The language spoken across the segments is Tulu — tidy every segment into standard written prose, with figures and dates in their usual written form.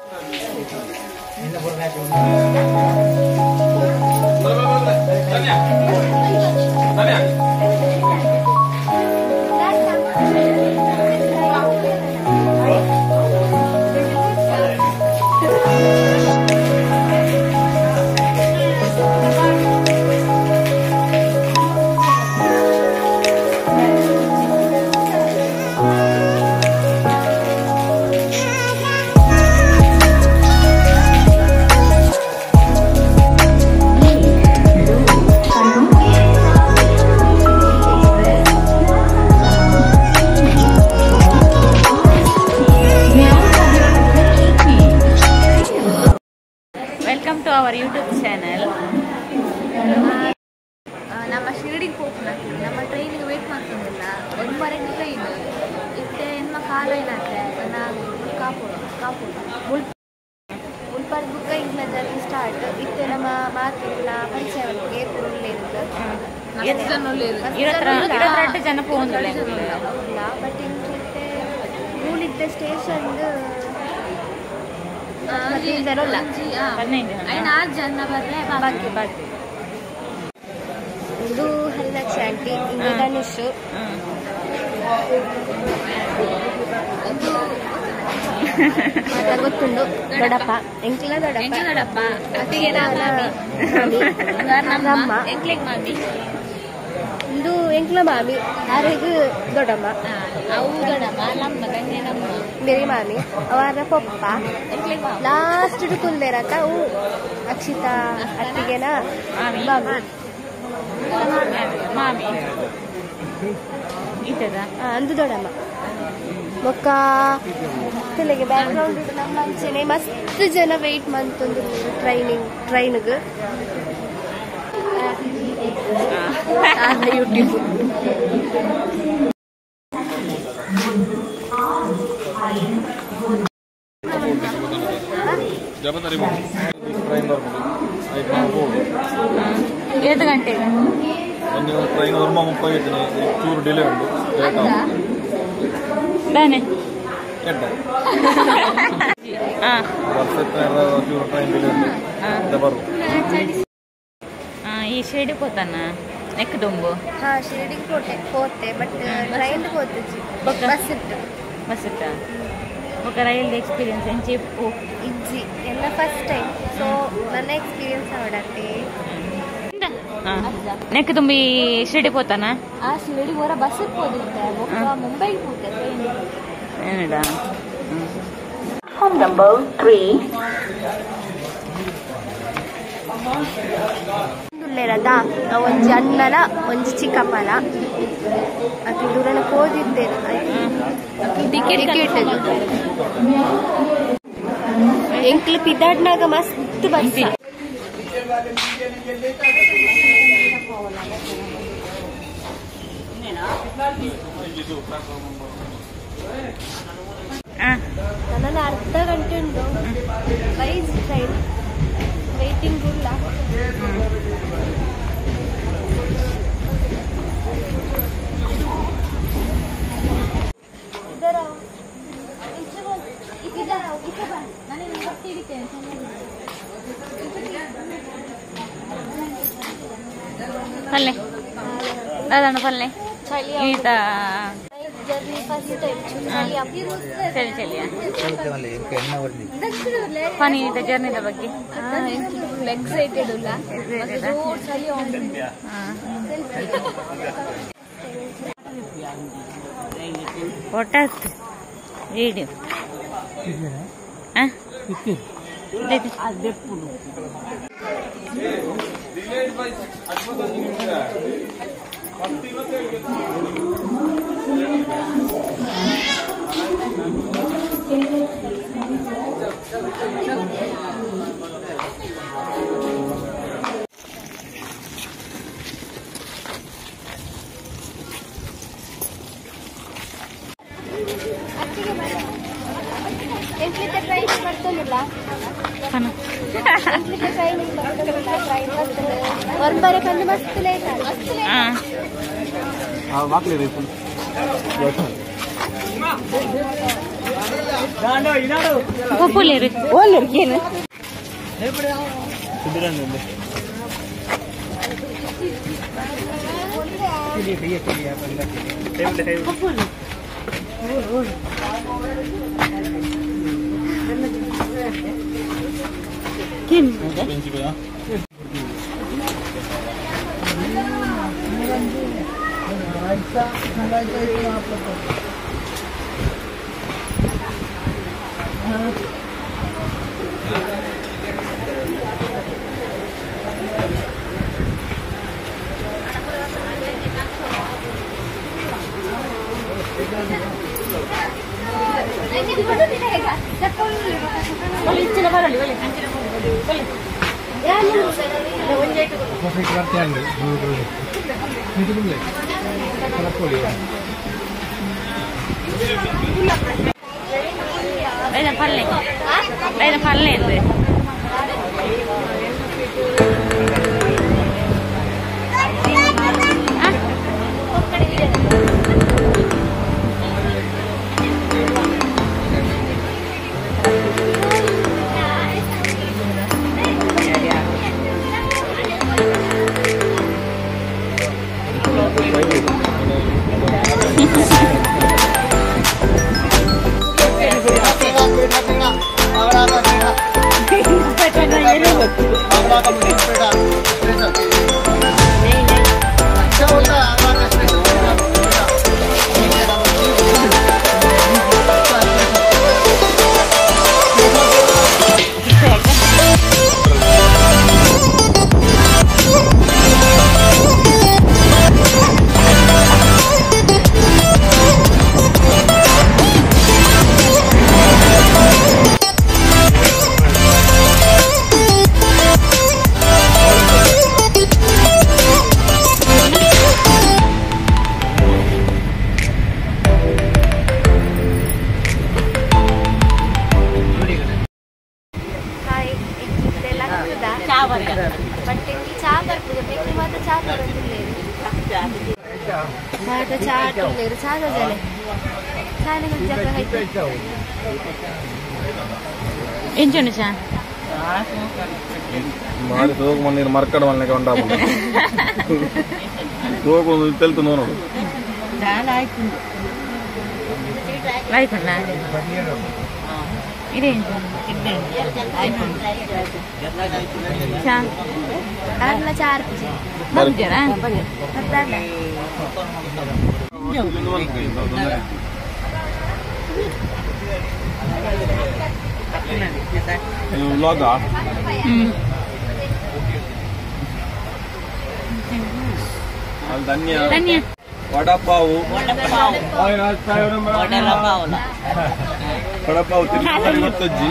Welcome to our YouTube channel. ನಮ್ಮ ಶಿರಡಿಗೆ ಹೋಗ್ನ ನಮ್ಮ ಟ್ರೈನಿಗೆ ವೇಟ್ ಮಾಡ್ಕೊಂಡಿಲ್ಲ ಒಂಬರೆಗೆ ಟ್ರೈನ್ ಇತ್ತೆ ಎನ್ಮ ಕಾಲ ಏನಾಗ್ತದೆ ನಾನು ಕಾಪೋಡು ಕಾಪೋಡು ಮುಲ್ಪರ್ ಬುಕ್ಕ ಇಂಗ್ಲ ಜರ್ನಿ ಸ್ಟಾರ್ಟ್ ಇತ್ತೆ ನಮ್ಮ ಮಾತಿಲ್ಲ ಪರಿಚಯ ಏರ್ಪುರುಳ್ಳೇರು ಜನ ಇಲ್ಲ ಬಟ್ ಇಂಚಿತ್ತೆ ಮೂಲಿದ್ದ ಸ್ಟೇಷನ್ ಇದು ಹರಿದಾಕ್ಷಿ ಆಂಟಿ, ಇದು ಧನುಷ್, ಗೊತ್ತುಂಡು ದೊಡ್ಡಪ್ಪ, ಎಂಕ್ಲ ದೊಡ್ಡಪ್ಪ, ನಮ್ಮ ಇದು ಎಂಕ್ಲ ಮಾಮಿ, ಆರೆಗ್ ದೊಡ್ಡಮ್ಮ, ಬೇರೆ ಮಾಮಿ, ಅವರ ಪಪ್ಪ ಲಾಸ್ಟ್ ಕುಲ್ದೇರತ ಅವು ಅಕ್ಷಿತಾ ಅತ್ತಿಗೆನ ಮಾಮಿ ಮಾಮಿ ಅಂದು ದೊಡ್ಡಮ್ಮ. ಮೊಕ್ಕ ತೆಲೆಗೆ ಬ್ಯಾಕ್ಗ್ರೌಂಡ್ ನಮ್ಮ ಅಂಚೆನೆ ಮಸ್ತ್ ಜನ ವೆಯ್ಟ್ ಮಂತೊಂದು ಟ್ರೈನಿಗೆ ಯೂಟ್ಯೂಬ್. ಏಳು ಗಂಟೆಗೆ ಒಂದು ಟ್ರೈನ್ ವರ್ಮ ಮುಪ್ಪ ಚೂರು ಡಿಲೇ ಉಂಟು, ಲೇಟ್ ದಾನೆ ಚೂರು ಟ್ರೈನ್ ಡಿಲೇ ಉಂಟು ಬರು. ಈ ಶಿರಡಿ ಹೋತಾನ ನೆಕ್ ದುಂಬು. ಹಾ, ಶಿರಡಿಗೆ ಹೋತೆ ಹೋತೆ, ಬಟ್ ಟ್ರೈನ್ ಹೋತೆ, ಬಸ್ ಇಟ್ಟು ಬಸ್ ಇಟ್ಟ. ఒక ರೈಲ್ ಎಕ್ಸ್ಪೀರಿಯನ್ಸ್ ಎಂಚ ಇಪ್ಪು ಇಜ್ಜಿ ಎಲ್ಲ ಫಸ್ಟ್ ಟೈಮ್, ಸೊ ನನ್ನ ಎಕ್ಸ್ಪೀರಿಯನ್ಸ್ ಅವಡತ್ತೆ. ನೆಕ್ ತುಂಬಿ ಶಿರಡಿ ಹೋತಾನ? ಆ ಶಿರಡಿ ಹೊರ ಬಸ್ ಹೋದಿತ್ತೆ, ಮುಂಬೈಗೆ ಹೋತೆ ಟ್ರೈನ್. ಏನಡ Home number 3. ಉಲ್ಲೇರದ ಒಂಜಿ ಅಣ್ಣನ ಒಂಜಿ ಚಿಕ್ಕಪ್ಪನ ಅದು ದೂರನ ಹೋದಿದ್ದೇನೆ ಟಿಕೆಟ್ ಎಂಕ್ಲು ಪಿದಾಡ್ನಾಗ ಮಸ್ತ್ ಬಸ್. ನನ್ನ ಅರ್ಧ ಗಂಟೆ ಉಂಟು ವೈಸ್ ಟ್ರೈನ್ ವೇಟಿಂಗ್ ಇಲ್ಲ. ಪಲ್ಲೆ ದಾದಣ್ಣ ಪಲ್ಲೆ ಈತ ಚಳಿ ಚಳಿಯ ಫನಿ ಈತ ಜರ್ನಿದ ಬಗ್ಗೆ ಎಕ್ಸೈಟೆಡ್ ಉಲ್ಲ ಚಳಿ. ಫೋಟೋ ವಿಡಿಯೋ ಟ್ರೈನ್ ಬರ್ತದಿಲ್ಲ, ಟ್ರೈನ್ ಬರ್ತದಿಲ್ಲ, ಟ್ರೈನ್ ಬರ್ತದೆ ಹೊರಬರೆ ಬಂದು ಮಸ್ತ್ ಲೇಟ್. ಪೊಪ್ಪುಲೇರು ಓಲೇರು ಏನು ಪೊಪ್ಪುಲು ಮರ್ಕಡ ಮಲ್ನೆಗೆ ಉಂಡಾಪುಂಡು ತೋಕೊಂದು ತೆಲ್ತು ನೋಡು ಧನ್ಯ ವಡಪಾವು ವಡಪಾವು ಗೊತ್ತಜ್ಜಿ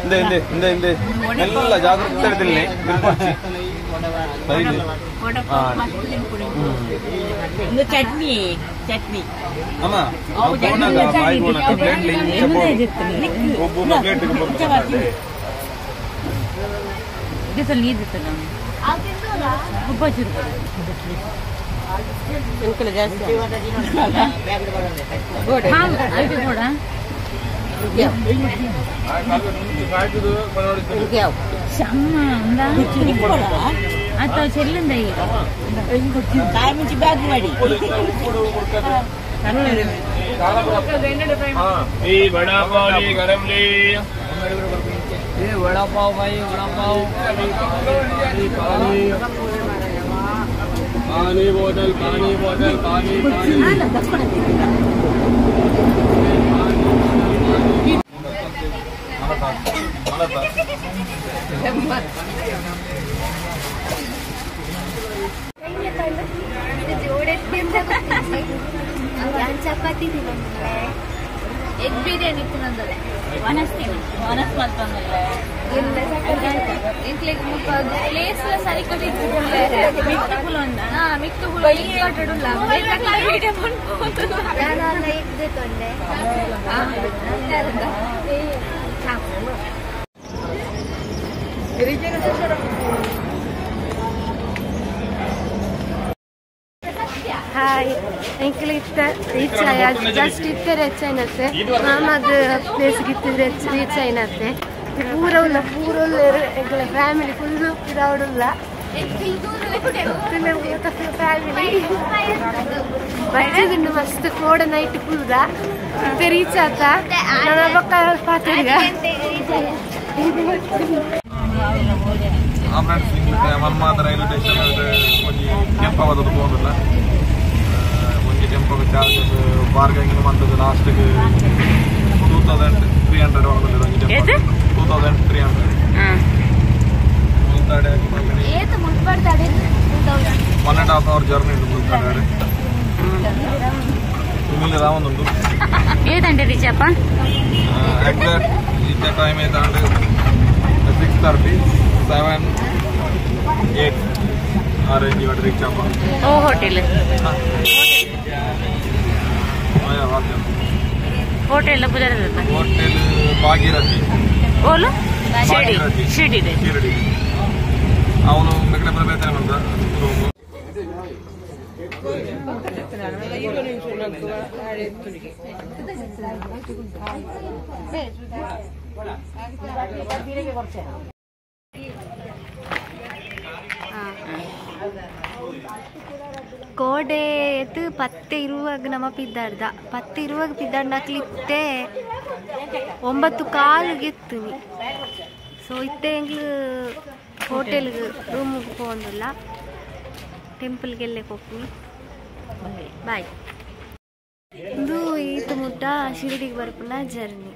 ಹಿಂದೆ ಹಿಂದೆ ಹಿಂದೆ ಹಿಂದೆ ಎಲ್ಲ ಜಾಗೃತಿ ಇರ್ತೀನಿ. ಚಟ್ನಿ ಚಟ್ನಿ ಅಮ್ಮ वड़ा पाव भाई, वड़ा पाव, पानी बोतल, पानी बोतल, पानी पानी। ಚಪಾತಿ ಎಗ್ ಬಿರಿಯಾನಿ ತಿನ್ನೋದಲ್ಲ, ವನಸ್ ಮಲ್ತೊಂದಲ್ಲ ಪ್ಲೇಸ್ ಸರಿ ಹಾಯ್ ಎಂಕಲ್ ಇತ್ತ ರೀಚ್ ಆಯ ಜಸ್ಟ್ ಇತ್ತೆ ರೀಚ್ అయినತ್ತೆ ಮಾಮದ ಪ್ಲೇಸ್ ಗಿತ್ತು ರೀಚ್ అయినತ್ತೆ ಪೂರ ಉಲ್ಲ ಪೂರ ಉಲ್ಲೇರು ಎಂಕಲ ಫ್ಯಾಮಿಲಿ ಫುಲ್ ಕ್ರೌಡ್ ಉಲ್ಲ ಫ್ಯಾಮಿಲಿ ಬಚ್ಚಗುಂಡು ಮಸ್ತ್ ಕೋಡ ನೈಟ್ ಕುಲ್ದ ಇತ್ತೆ ರೀಚ್ ಆತ ನನ್ನ ಪಕ್ಕ ಪಾತ್ರಿಗ ಮನ್ಮಾದ ರೈಲ್ವೆ ಸ್ಟೇಷನ್ ಒಂಜಿ ಕೆಂಪವಾದದ್ದು ಪೋಂಡುಲ್ಲ ಒಂಜಿ ಟೆಂಪೋಗೆ ಚಾರ್ಜಸ್ ಬಾರ್ಗೈನಿಂಗ್ ಮಂತದ್ದು ಲಾಸ್ಟ್ಗೆ 2300 ಒಂಜಿ ಟೆಂಪೋ 2300 ಮುಲ್ತಾಡೆ 1.5 ಅವರ್ ಜರ್ನಿ ಉಂಟು ಮುಲ್ತಾಡೆ ತುಮಿಲ್ ರಾವೊಂದುಂಡು ಏದಂಡೆ ರೀಚಪ್ಪ ಎಕ್ಸಾಕ್ಟ್ ಇತ್ತೆ ಟೈಮ್ ಏತಾಂಡ್ 6:37 8 ಆ ರೇಂಜ್ ಗೆ ರೀಚ್ ಆಪ ಓ ಹೋಟೆಲ್ ಹೋಟೆಲ್ ಪುದರ್ ಹೋಟೆಲ್ ಭಾಗೀರಥಿ ಓಲು ಶಿರ್ಡಿ ಶಿರ್ಡಿ ಶಿರ್ಡಿ ಅವನು ಮೆಗಡೆ ಬರಬೇಕಂತ ಬಂದ ರೂಮ್ ಕೋಡೆ ಎತ್ತು ಪತ್ತೆ ಇರುವಾಗ ನಮ್ಮ ಪಿದ್ದಾಡ್ದ ಪತ್ತೆ ಇರುವಾಗ ಪಿದ್ದಾಡ್ನಾಕ್ಲಿತ್ತೆ 9:15 ಎತ್ತುನಿ. ಸೊ ಇತ್ತೆ ಎಂಗ್ಲು ಹೋಟೆಲ್ಗೆ ರೂಮಿಗೆ ಪೋಂದಿಲ್ಲ ಟೆಂಪಲ್ಗೆಲ್ಲೇ ಹೋಗ್ತೀನಿ. ಬಾಯ್. ಇದು ಈತ ಮುಟ್ಟ ಶಿರಡಿಗೆ ಬರ್ಪುನ ಜರ್ನಿ.